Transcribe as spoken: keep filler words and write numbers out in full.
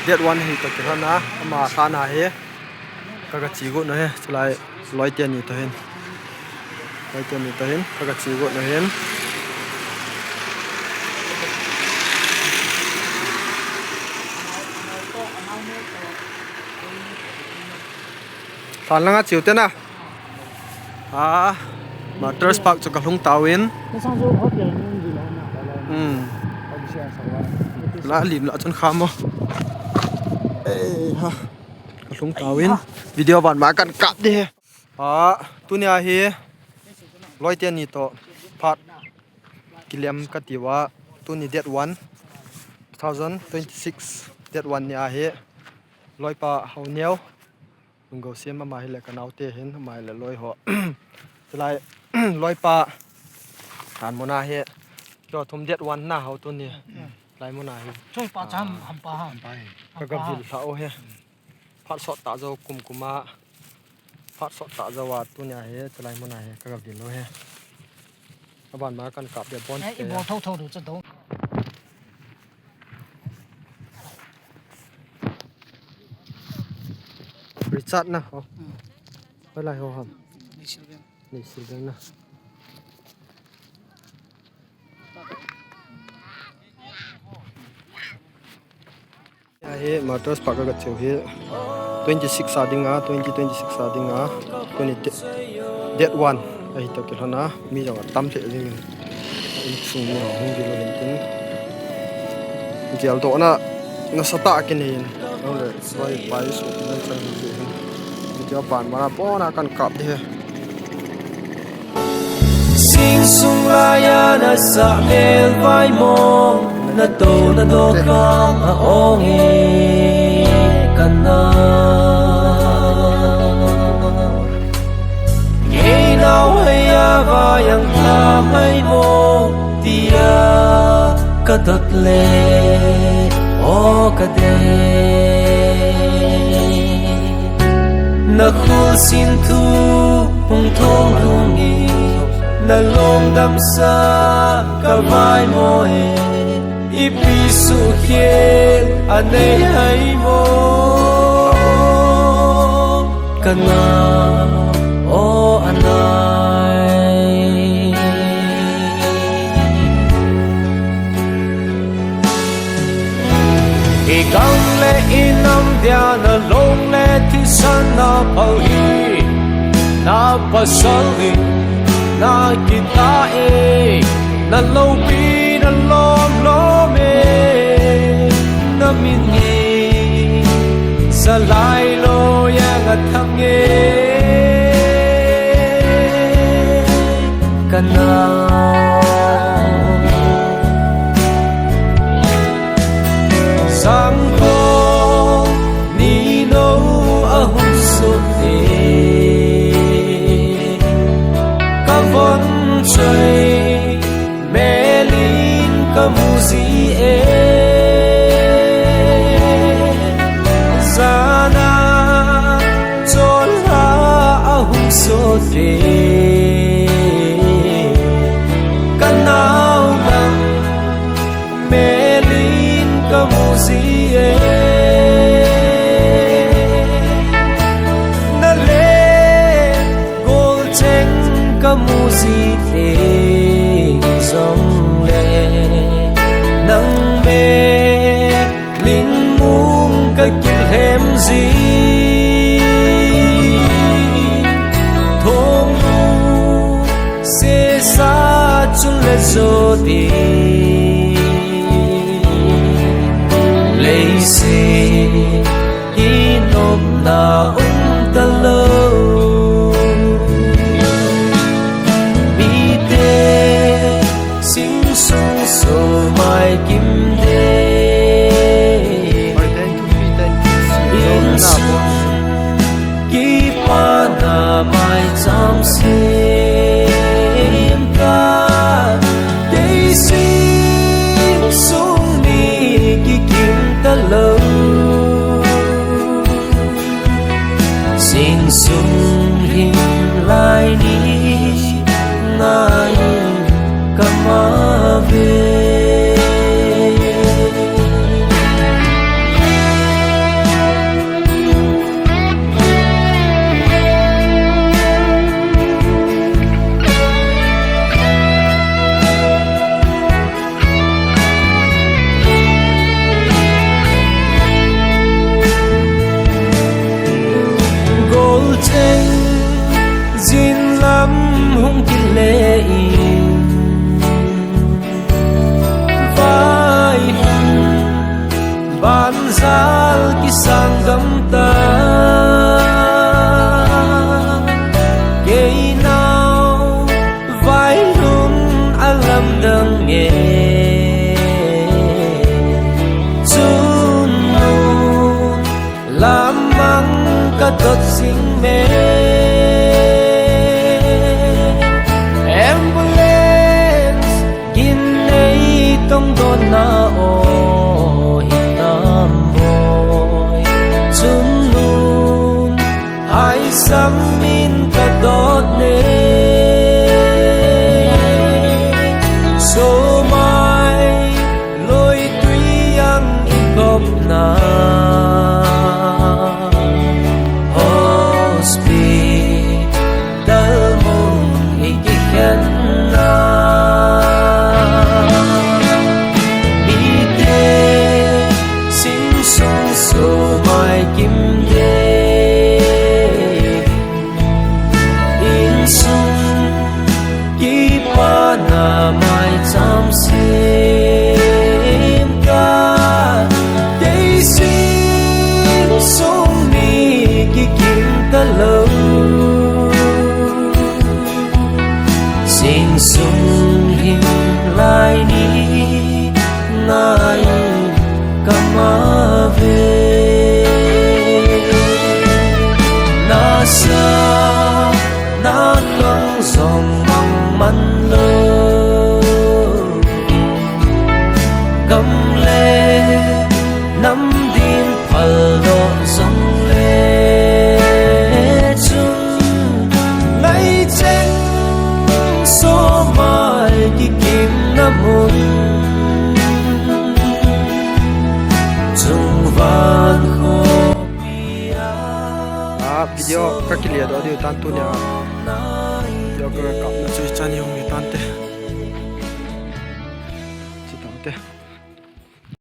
Date one hi toh kilhon a, ama lhan a hi. Ka, ka che got u ahi, chulai loi teni toh hin. Loi teni toh hin, ka, ka che got u ahi. Lhan langa cheu tena. Ah, Martyrs Park chu ka lhung tauvin. Hmm. La lim la chun kha mo. Ei ha. Ka lhung tauvin. Video ban ma kan kap ding. Ah, tunia hi loi teni toh phat kilem kati uva, tuni date one, two thousand twenty-six, date one ni ahi. Loipa Haoneo, Lunggou Sim, ama hi le ka naote hin, ama hi le loi ho. Chulai, loipa, lhan mun ahi. Kio thum date one na ho tuni. Lai mun ahi. Choi pa cham, ah, hampa ha. Ka, ka vil lha u ahi. Phat sot ta jou kum kum a. Phat sot ta jou a tunia hi, chulai mun ahi, ka, ka vil u ahi. Aban ma kan kap dia bon. Eh, i bol tho tho du cha do. Richard na ho. Hmm. Hoilai ho ham? Ni Silveng. Ni Silveng na. Ahi, Martyrs Park ka, ka cheu hi twenty-six a dinga, twenty twenty-six a dinga, twenty, date one ahi toh kilhon a, mi jong atam lheh jingin, insung mi hung vil u hintin, geldohna nasatah a kinei in, ahile, vai pai suh na chang hi jeh hin, video ban ma na pona kan kap ding ahi. Sing sung laiya na sah mel vaimong, na to na do kang a ong e ka na. Ngei nau hei a vai ang tha mai mo, tia ka dot le, o ka de. Na khul sin thu hung thong lhung in, na lungdam sa ka vai mo e, ipi suhkhel a nei hai mo, ka na, o anai. I gam le i nam dia na long le thisan na pau hi, na pasal hi na kita e, na lopi na lom lom e, na min hi sa lai lo yang a thang e. Ka na. Sangkho ni no a hung sot e, ka von choi melin ka mu ji e. Zana chol ha a hung sot e, ka nau lang melin ka mu ji e. Na le gol cheng ka mu ji e, jong le nang me lingmung ka kilhem ji. Thong lu se sa chun le zo di. Lei se i nopna um ta lo. Mite sing sung so mai kim de. Insung kipa na mai cham sem ta. Kei sing sung ni kikim ta lo. Sing sung hing lai ni ngai ka ma ve. Sal kisang gam ta, kei nau vailhun a lamdang e. Chun nu lamang ka dot jing me. Ambulance gin nei tong dot na o hi tam boi. Chun nun hai sam min ka dot ne. So mai loi tui ang i kop na. Hospital mun i kikhen na. Mite sing sung so mai kim de. Insung kipana mai cham sim ka. Kei sing sung ni kikim ta lo. Sing sung him lai ni ngai kama ve. Na sa na kang zong mang man lo. Gam le nam din phal doh zong le chun ngai cheng so mai kikim na mun chung van kho. Ah, video ka kile doh diu tan tunia. Video ka kap na chu chan yong mi tan te.